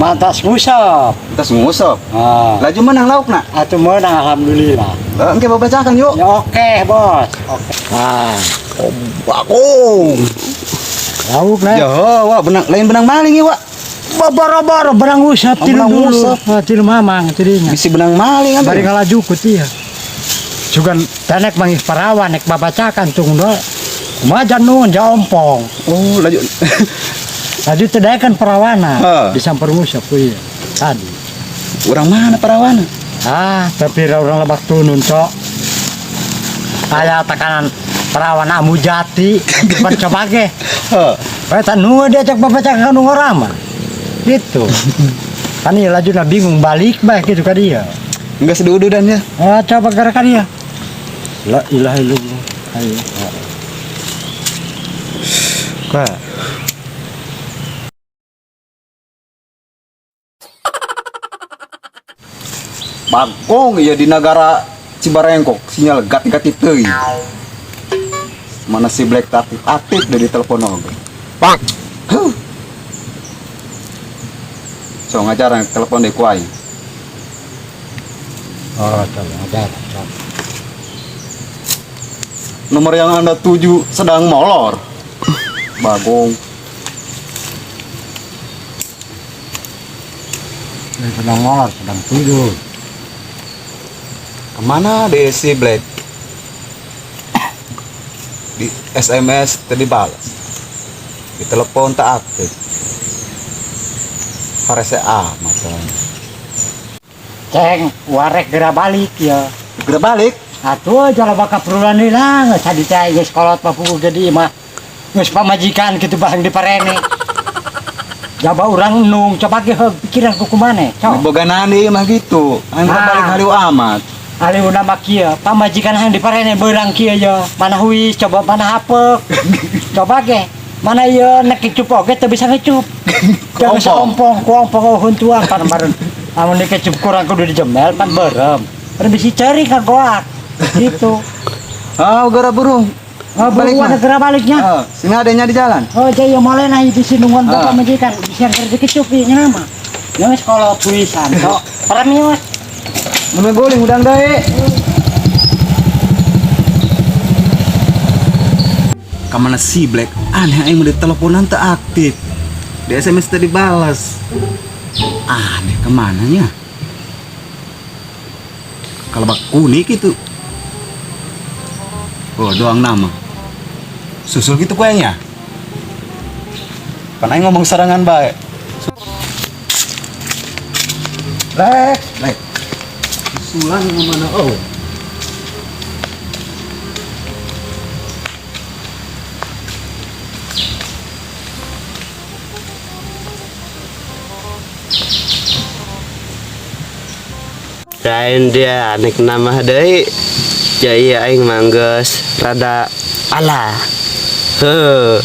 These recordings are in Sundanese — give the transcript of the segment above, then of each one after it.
Mantas ngusap. Tas ngusap. Ah. Laju menang laukna. Atuh menang alhamdulillah. Eh, engke babacakan yuk. Ya oke, Bos. Oke. Ah, Oh, bagong. lauk lah. Ya, wah benang lain benang maling ya, Wak. Boro-boro benang usap Oh, tilu benang dulu. usap. Ah, tilu mamang tidinya. Bisi benang maling kan. Bari ngalajukut iya. Juga tanek manggih parawan nek babacakan tung do. Kumaha nun jaompong. Oh, laju. Laju teu daekan perawana Ha. disamper ngusap ku ieu. Tadi. Urang mana parawana? Ah, tapi orang lebak tunun, cok. Aya tekanan perawan amu jati, pan coba ge. Heeh. Eta nu diajak babacakan nu ngorama. Gitu. Kan ieu lajuna bingung balik bae gitu ka dia. Enggak sedududan ya. Ah, coba gerakan dia. La ilaha illallah. Ayo. Kak. Bagong ya di negara Cibarengkok sinyal gati-gati teuing. Mana si Black aktif aktif dari telepon oge. Bang. Huh. So ngajaran telepon deh ku aing. Oh, coba ngajar, coba. Nomor yang Anda tuju sedang molor. Bagong. Ini sedang molor, sedang tidur. Kemana deh si Black? Di SMS tadi balas. Di telepon tak aktif. Harese amat soalnya. Ceng, warek geura balik ya. Geura balik. Atuh jala baka perulan deui lah, geus tadi teh geus kolot mah puguh jadi mah. Geus pamajikan kitu bahang diparene. Jaba urang nung, coba ge heug pikiran ku kumane, cok. Boga nani mah gitu. Aing Ah. balik haliu amat. Aliuna mah kieu, pamajikan hang diparene beurang kieu ye. Mana huis, coba mana hapek. Coba ge, mana ieu nek kecup oge teu bisa ngecup. Jangan Ompong. ompong, ku ompong oh huntuan pan bareng. Amun dikecup kurang kudu dijemel pan beureum. Pan bisi ceri ka goak. Gitu. Ah, gara burung. Oh, Balik buruan mah. geura baliknya. Ah, sini adanya di jalan. Oh, jaya mulai nah di sini nungguan Ah. bapak majikan, bisa kerja dikecup ieu nya mah. Ya geus kalau puisan tok. Parami weh. Mun guling udang deui. Kamana si Black? Aneh aing mun diteleponan teu aktif. Di SMS teu dibalas. Aneh kemana nya? Kalau bak kuning gitu. Oh, doang nama. Susul gitu kayaknya. Kan aing ngomong serangan bae. Black, Black. Susulan mana oh. Lain dia nek nama deui. Jadi aing mangges rada alah. Heuh.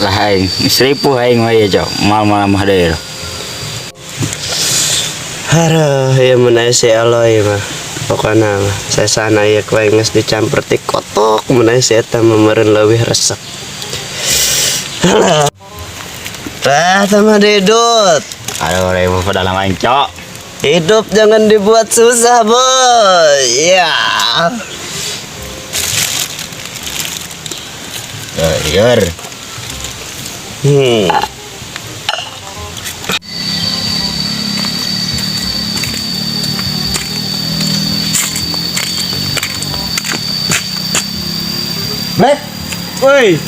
Lah aing geus ripuh aing mah ieu cok mal-mal mah deui. Haruh, ieu mun aya si Eloy mah. Pokona mah sesana ieu ku aing geus dicampur ti kotok mun aya si eta mah meureun leuwih resep. Halah. Tah sama Didut. Aduh ripuh pada aing cok. Hidup jangan dibuat susah, boy. Ya. Lieur. Black, Woi.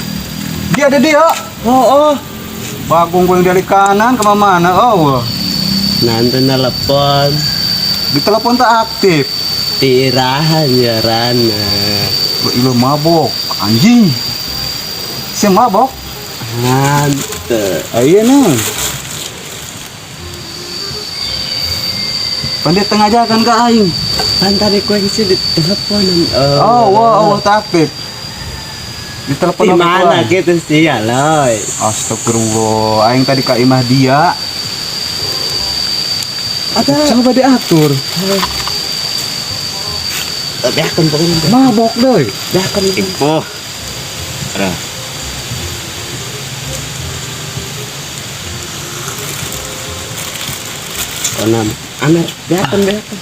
dia ada dia. Oh, oh. Bagong gue yang dari kanan ke mana? Oh, Nanti nelpon. di telepon tak aktif. Tirahan ya Rana. Lu mabok, anjing. Si mabok. Hante. Ah, iya nih. Pandai tengah jalan ke aing. Pan tadi kue sih di telepon. Oh, wow, oh, tak aktif. Di telepon Di sama mana gua. gitu sih ya loy. Astagfirullah, aing tadi ka imah dia. Ada. Coba diatur. Beakeun pokoknya. Mabok deh. Beakeun. Ripuh. Aduh. Pokona amer beakeun beakeun.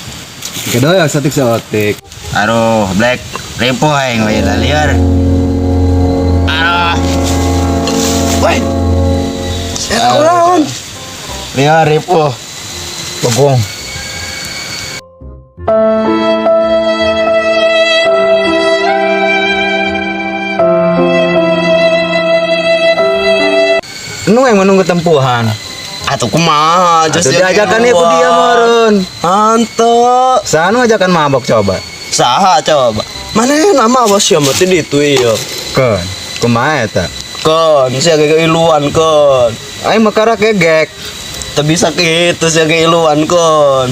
Kedoyok satik saotik. Aduh, Black, ripuh aing we liar. Aduh. Woi. Eta ulaon. Liar ripuh. Bagong. Nu yang menunggu tempuhan. Atuh kumaha Atuh diajakan ku dia meureun. Hanteu. Sanu ajakan mabok coba. Saha coba? Mana nama bos ya mati ditu ieu. Keun, kumaha eta? Kon, sia ge iluan kon. Aing mah karak gegek. Teu bisa kitu sia ge iluan kon.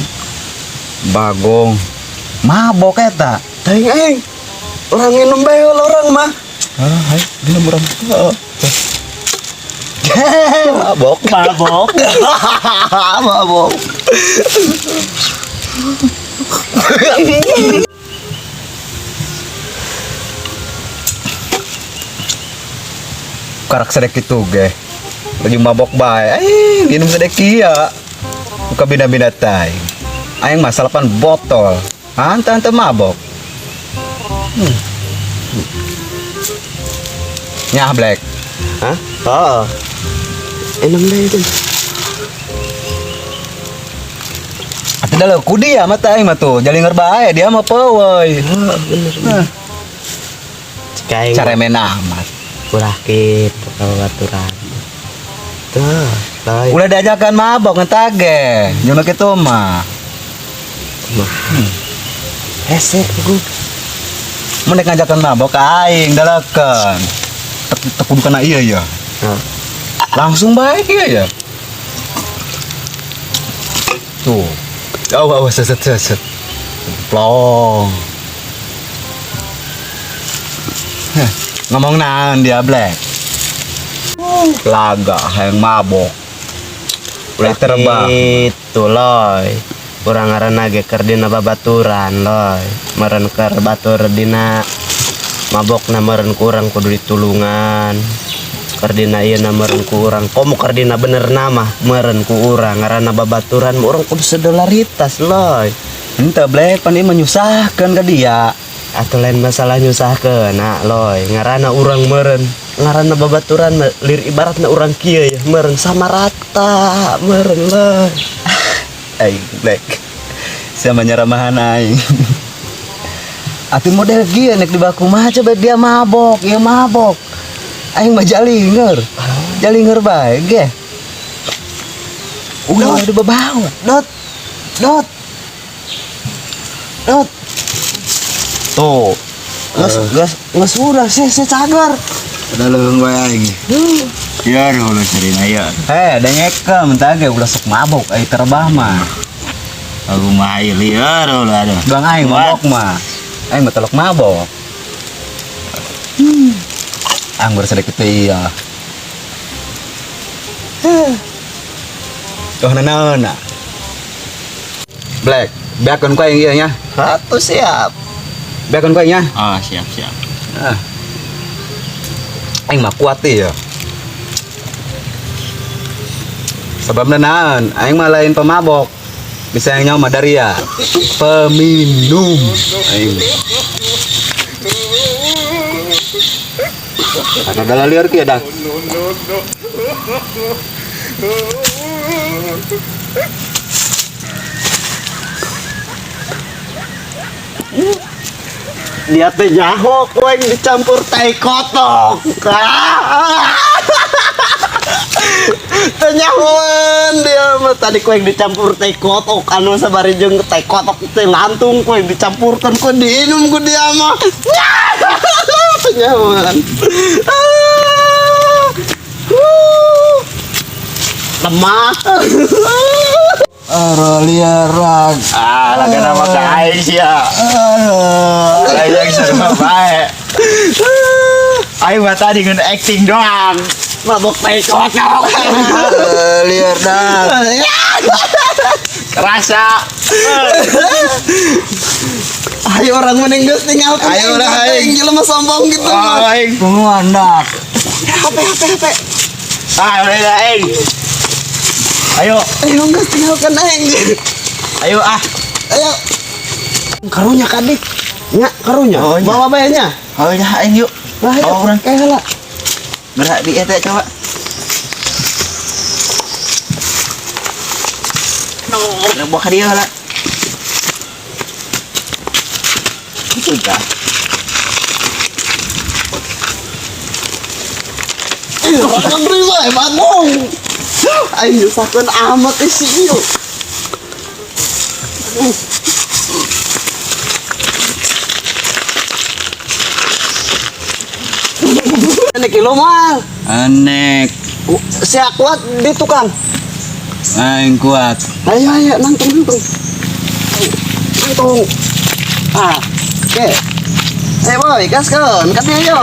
Bagong. Mabok eta. Teuing aing. Urang nginum bae heula urang mah. Ah, hai, dina urang. Mabok, mabok. Mabok. Karak sedek itu ge. Lagi mabok bae. Eh, minum sedek kia. Buka bina-bina tai. Aing mah salapan botol. Anta-anta mabok. Nyah Black. Hah? Oh. Minum deh itu. Atuh dah ku dia mah teh aing mah tuh. Jalinger bae dia mah pewe. Oh, bener. Hah. Cik aing Caremen amat. ulah kitu kalau baturan. Tuh, lain. Ulah diajakan mabok ngetage. Nyono kitu mah. Mah. Hese gua. Mun nek ngajakan mabok ka aing dalakeun. Tek tek kudu kana ieu ya. Nah. Langsung baik iya ya. Tuh. Oh, oh, set set set. set. Plong. Heh, ngomong naon dia Black. Laga hayang mabok. Ulah terbang. Itu loy. Urang ngaranna ge keur dina babaturan loy. Meureun keur batur dina mabokna meureun ku urang kudu ditulungan. Keur dina ieu na meureun ku urang. Komo keur dina bener nama meureun ku urang ngaranna babaturan mah urang kudu solidaritas loy. Ente Black pan ieu menyusahkan ke dia. Atau lain masalah nyusahkeun nah loy ngaranna urang meureun ngaranna babaturan mah lir ibaratna urang kieu ya meureun sama rata meureun loy. Aing Black. Sama nyaramahan aing. Atuh model kieu nek di baku mah coba dia mabok, ieu mabok. Aing mah jalinger. Jalinger bae ge. Ulah di babawa. Dot. Dot. Dot. Tuh. Nges nges nges udah sih sih cagar. Udah leuheung bae aing. Liar hulu cerina ya. Eh, dengekeun mentah ge ulah sok mabok ai terbah mah. Aku mah ieu liar hulu aduh. Bang aing mabok mah. Aing mah telok mabok. Anggur sedikit iya. Tuh nanaon. Black, beakeun ku aing ieu nya. Satu siap. Beakeun ku aing nya. Ah, siap siap. Ah. Aing mah kuat ieu. Sebabna naon? Aing mah lain pemabok. Bisa yang nyawa Madaria. Peminum. Aing. Ada dalam liar kia dah. Dia teh nyaho ku aing dicampur tai kotok. Teh nyahoan dia mah tadi ku aing dicampur tai kotok anu sabari jeung tai kotok teh lantung ku aing dicampurkan ku diinum ku dia mah. Teh nyahoan. Ah. Wuh. Lemah. Aro liar. Ah, laga nama ka aing sia. Aing yang sama bae. Aing mah tadi ngeun acting doang. Mabok tai kotok. Liar dah. Kerasa. Ayo orang mending geus tinggalkeun. Ayo lah, aing. Jelema sombong gitu. Oh, aing. Tungguan dak. HP HP HP. Ah, udah aing. Ayo, Ayo geus tinggalkan aing. Ayo ah. Ayo. Karunya kadik. Nya karunya. Oh, nya. Bawa bae nya. Oh ya aing yuk. Lah ayo. Bawa urang. Kayak heula. Gerak di eta coba. No, bawa ka dieu lah. Itu dah. Makan riba bagong. Aing nyusahkeun amat isi ieu. Ini kilo mal. Anek, Sia kuat di tukang. aing kuat. Ayo ayo nangtung nangtung. Nangtung. Ah, oke. Eh boy, gaskeun, ka dieu yo.